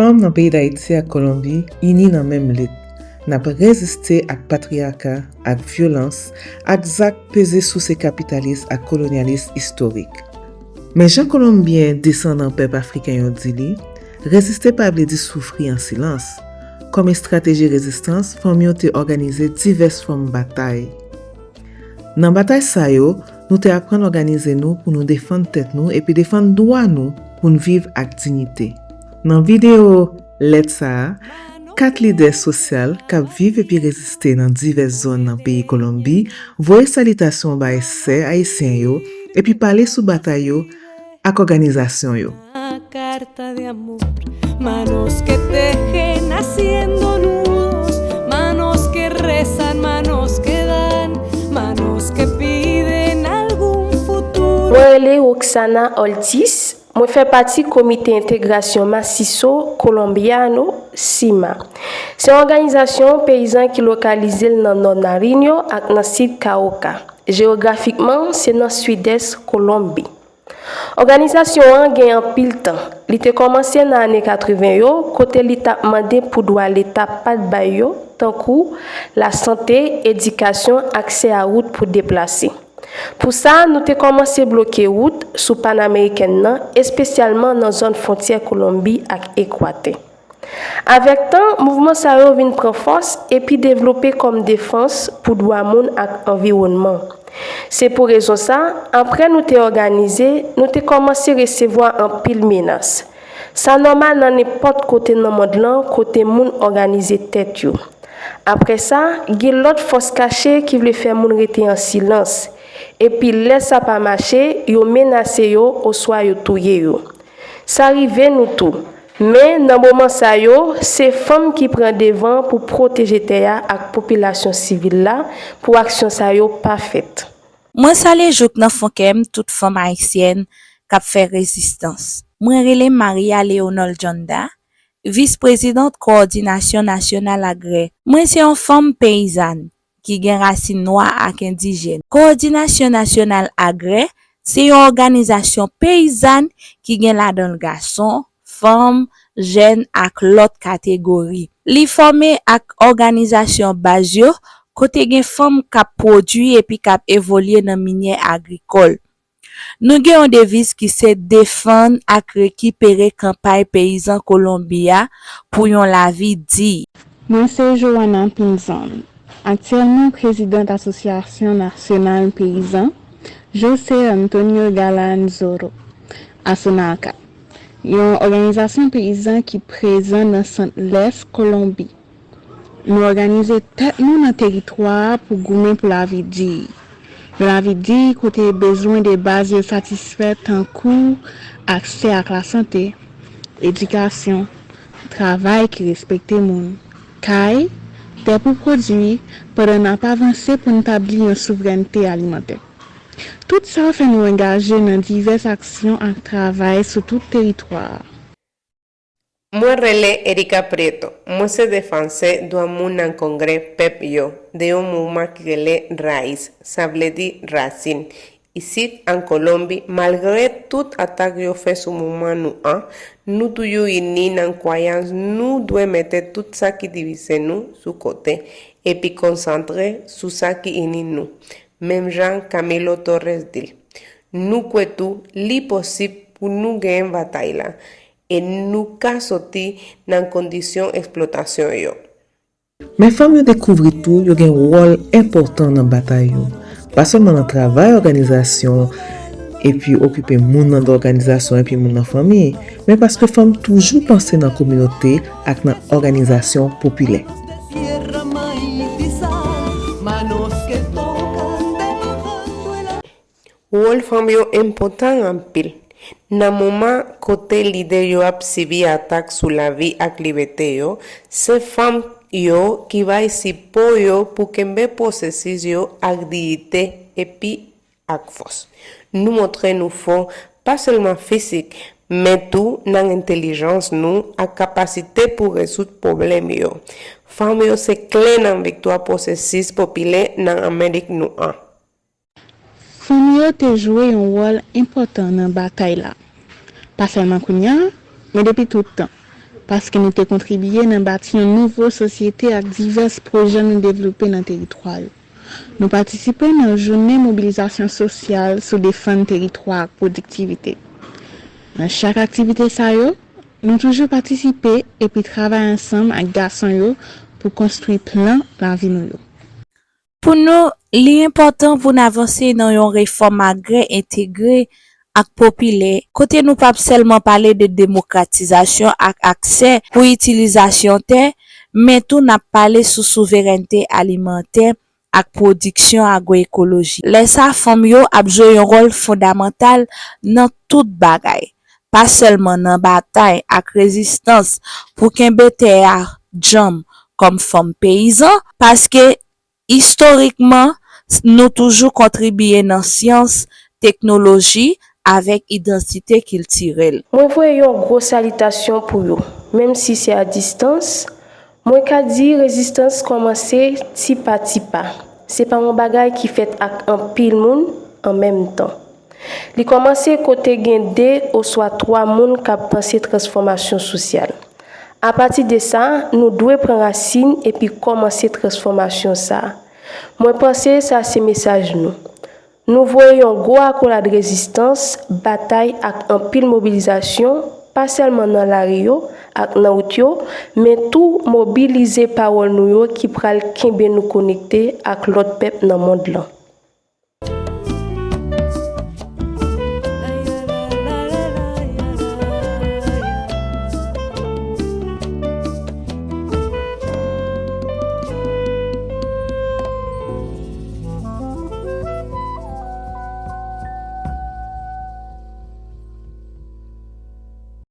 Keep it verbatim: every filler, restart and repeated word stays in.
Fanm nan peyi Dayiti ak Kolonbi ini nan menm lit. N ap reziste ak patriyaka, ak vyolans, ak zak peze souse kapitalis ak kolonyalis istorik. Men jan Kolonbyen desandan pèp afriken yo di li, reziste pa vle di soufri an silans. Kòm estrateji rezistans, fanm yo te òganize divès fòm batay. Nan batay sa yo, nou te aprann òganize nou pou nou defann tèt nou epi defann dwa nou pou n viv ak diyite. Nan videyo lèt sa a, kat lidè sosyal k ap viv epi reziste nan divès zòn nan peyi Kolonbi voye salitasyon bay sè ayisyen yo epi pale sou batay yo ak òganizasyon yo. Una carta de amor, manos que tejen haciendo nudos, manos que rezan, manos que dan, manos que piden algún futuro. Mwen rele Roxana Ortiz, mwen fè pati Komite Entegrasyon Masiso Colombiano, CIMA. Se yon òganizasyon peyizan ki lokalize l nan nò Nariño ak nan sid Cauca. Jewografikman, se nan sidès Kolonbi. Òganizasyon an gen anpil tan. Li te kòmanse nan ane katreven yo, kote li t ap mande pou dwa Leta pa t bay yo, tankou lasante, edikasyon, aksè a wout pou deplase. Pou sa, nou te kòmanse bloke wout sou Panamerikèn nan, espesyalman nan zòn fwontyè Kolonbi ak Ekwatè. Avèk tan, mouvman sa yo vin pran fòs epi devlope kòm defans pou dwa moun ak anviwònman. Se pou rezon sa, apre nou te òganize, nou te kòmanse resevwa anpil menas. Sa nòmal nan nenpòt kote nan mond lan kote moun òganize tèt yo. Apre sa, gen lòt fòs kache ki vle fè moun rete an silans. Epi lè sa pa mache, yo menase yo oswa yo touye yo. Sa rive nou tou. Men, nan moman sa yo, se fanm ki pran devan pou pwoteje tè a ak popilasyon sivil la pou aksyon sa yo pa fèt. Mwen salye jouk nan fon kè m tout fanm ayisyèn k ap fè rezistans. Mwen rele Maria Leonol Janda, vis prezidant Kowòdinasyon Nasyonal Agrè. Mwen se yon fanm peyizàn ki gen rasin nwa ak endijèn. Kowòdinasyon Nasyonal Agrè se yon òganizasyon peyizàn ki gen ladan l gason, fanm, jèn ak lòt kategori. Li fòme ak òganizasyon baz yo kote gen fanm k ap pwodui epi k ap evolye nan minyè agrikòl. Nou gen yon deviz ki se defann ak rekipere kanpay peyizan Kolonbi a pou yon lavi diy. Mwen se Joana Pinzon, aktyèlman prezidant Asosyasyon Nasyonal Peyizan José Antonio Galán Zorro, Asonaca, yon òganizasyon peyizan ki prezan nan sant lès Kolonbi. Nou òganize tèt nou nan teritwa a pou goumen pou lavi diy. Yon lavi diy kote bezwen de baz yo satisfè tankou aksè ak lasante, edikasyon, travay ki respekte moun, kay, tè pou pwodui, pandan n ap avanse pou n tabli yon souvrènte alimantè. Tout sa fè nou angaje nan divès aksyon ak travay sou tout teritwa a. Mwen rele Erika Prieto. Mwen se defansè dwa moun nan Kongrè Pèp yo de yon mouvman ki rele RAIZ, sa vle di rasin. Isit, an Kolonbi, malgre tout atak yo fè sou mouvman nou an, nou toujou ini nan kwayans nou dwe mete tout sa ki divize nou sou kote epi konsantre sou sa ki ini nou, menm jan Camilo Torres di l. Nou kwè tou li posib pou nou genyen batay la, e nou ka soti nan kondisyon eksplwatasyon yo. Men fanm yo dekouvri tou yo gen wòl enpòtan nan batay yo, pa sèlman nan travay òganizasyon epi okipe moun nan òganizasyon epi moun nan fanmi, men paske fanm toujou panse nan kominote ak nan òganizasyon popilè. Wòl fanm yo enpòtan anpil. Nan moman kote lidè yo ap sibi atak sou lavi ak libète yo, se fanm yo ki bay sipò yo pou kenbe pwosesis yo ak diyite epi ak fòs. Nou montre nou fò, pa sèlman fizik, men tou nan entèlijans nou ak kapasite pou rezoud pwoblèm yo. Fanm yo se kle nan viktwa pwosesis popilè nan Amerik nou an. Fanm yo te jwe yon wòl enpòtan nan batay la, pa sèlman kounye a, men depi tout tan. paske nou te kontribiye nan bati yon nouvo sosyete ak divès pwojè nou devlope nan teritwa yo. Nou patisipe nan jounen mobilizasyon sosyal sou defann teritwa ak pwodiktivite. Nan chak aktivite sa yo, nou toujou patisipe epi travay ansanm ak gason yo pou konstwi plan lavi nou yo. Pou nou, li enpòtan pou n avanse nan yon refòm agrè entegre ak popilè, kote nou p ap sèlman pale de demokratizasyon ak aksè pou itilizasyon tè, men tou n ap pale sou souverènte alimantè ak pwodiksyon agwoekolojik. Lè sa, fanm yo ap jwe yon wòl fondamantal nan tout bagay, pa sèlman nan batay ak rezistans pou kenbe tè a djanm kòm fanm peyizan, paske istorikman, nou toujou kontribiye nan syans, teknoloji, avèk idantite kiltirèl. Mwen voye yon gwo salitasyon pou yo, menm si se a distans. Mwen ka di rezistans kòmanse ti pa ti pa. Se pa yon bagay ki fèt ak anpil moun an menm tan. Li kòmanse kote gen de oswa twa moun k ap panse transfòmasyon sosyal. Apati de sa, nou dwe pran rasin epi kòmanse transfòmasyon sa a. Mwen panse sa se mesaj nou. Nou voye yon gwo akolad rezistans, batay ak anpil mobilizasyon, pa sèlman nan lari yo ak nan wout yo, men tou mobilize pawòl nou yo ki pral kenbe nou konekte ak lòt pèp nan mond lan.